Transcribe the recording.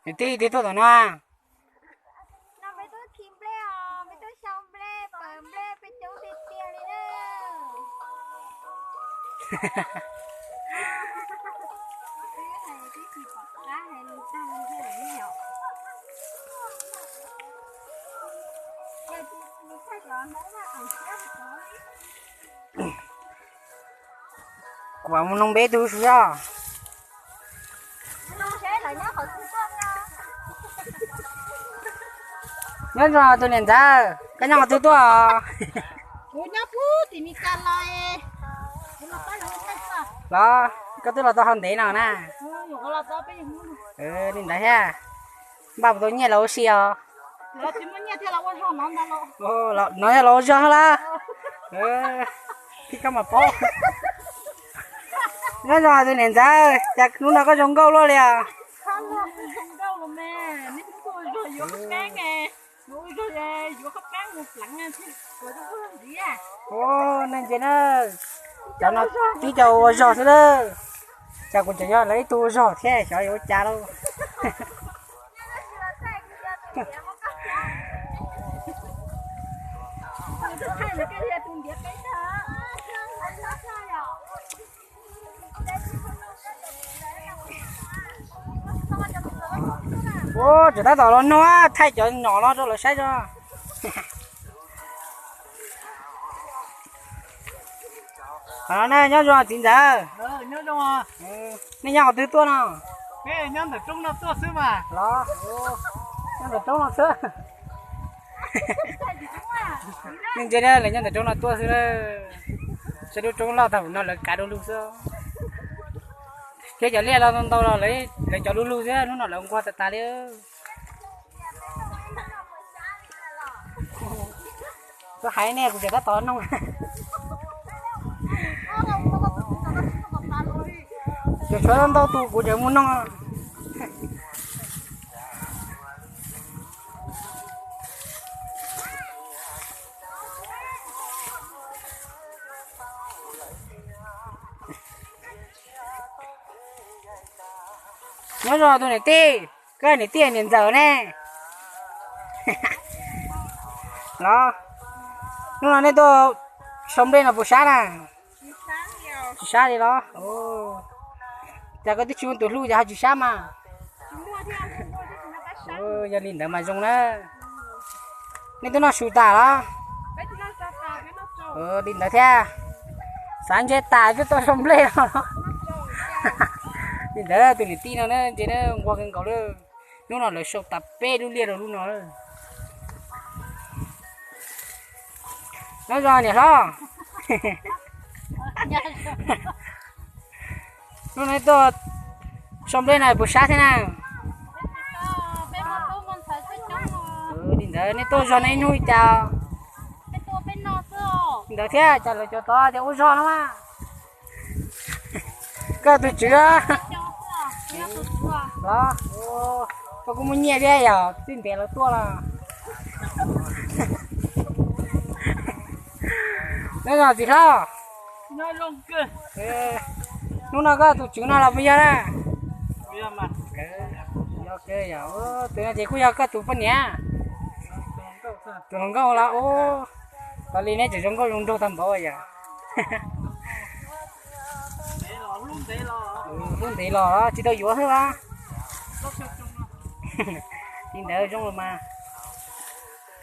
Niam tij, twg tuaj tom no? No peb tuaj khi nplej os, peb tuaj xyau nplej, pawv nplej, peb coob tiag tiag li na. Kuv mus noog peb tug xwb os. Nyob zoo tus niam ntxawm, koj nyob qhov twg tuaj? Los, koj twb los tau hauv ntev no na. Li ntawd thiab, npaj puas tau nyiaj los ua si os? No yog los ua zog lawm. Thiab koj mam paub. Nyob zoo tus niam ntxawm, cas hnub no koj zoo nkauj luaj li os? Nej ntsia na, cov no tib co ua zog xwb na. Cas kuv tseem yog lawv ib tug ua zog thiab, xyov yuav ua cas lauj. Ua, tseem tab tom los nug, thaij cov nyom no rau lawv saib tso. Qhov no ne, nyob zoo txiv ntxawm. Nej nyob qhov twg tuaj no? Los, nyob ntawm roob no xwb. Nej ntsia, lawv nyob ntawm roob no tuaj xwb. Saib lub roob loj tag no lawv kav du lug xwb. Thiab cov liaj los ntau ntau los lawv cov du lug xwb, hnub no lawv nquag tas tas li. Tuaj hais nej, kuv tseem tab tom noog. Tseem tshuav ntau tus kuv tseem mus noog. Nyob zoo tus niam tij, koj niam tij niam ntxawm ne? Los, hnub no nej tuaj sau nplej no puas sab na? Tsis sab li los? Cas koj twb tsis muaj tus hlub ces ho tsis sab mas. Yog li ntawd mas zoo na. Nej twb noj su tas los? Li ntawd thiab. Xav ntse tas twb tau sau nplej no. Li ntawd tus niam tij no ntse nquag kawg nkaus li. Hnub no lawv sau tas peb lub liaj rau lub no. Nyob zoo niam hlob. Hnub no tuaj sau nplej no puas sab thiab na? Li ntawd nej tuaj zog no ib hnub li cas? Li ntawd thiab, cas lawv cov tod tias ua zog no mas. Koj tus tswv los? Koj kuj muaj nyiaj thiab yog txij ntev lawv tuaj los. Nyob zoo txiv hlob. Hnub no koj tus tswv no los puas yog na? Tus no ces kuj yog koj tus poj niam. Tus hluas nkauj los ua, tas li neb tseem zoo nkauj zoo nraug tag npaum yom. Hlub ntev los tsis tau yuav xwb los. Li ntawd zoo los mas.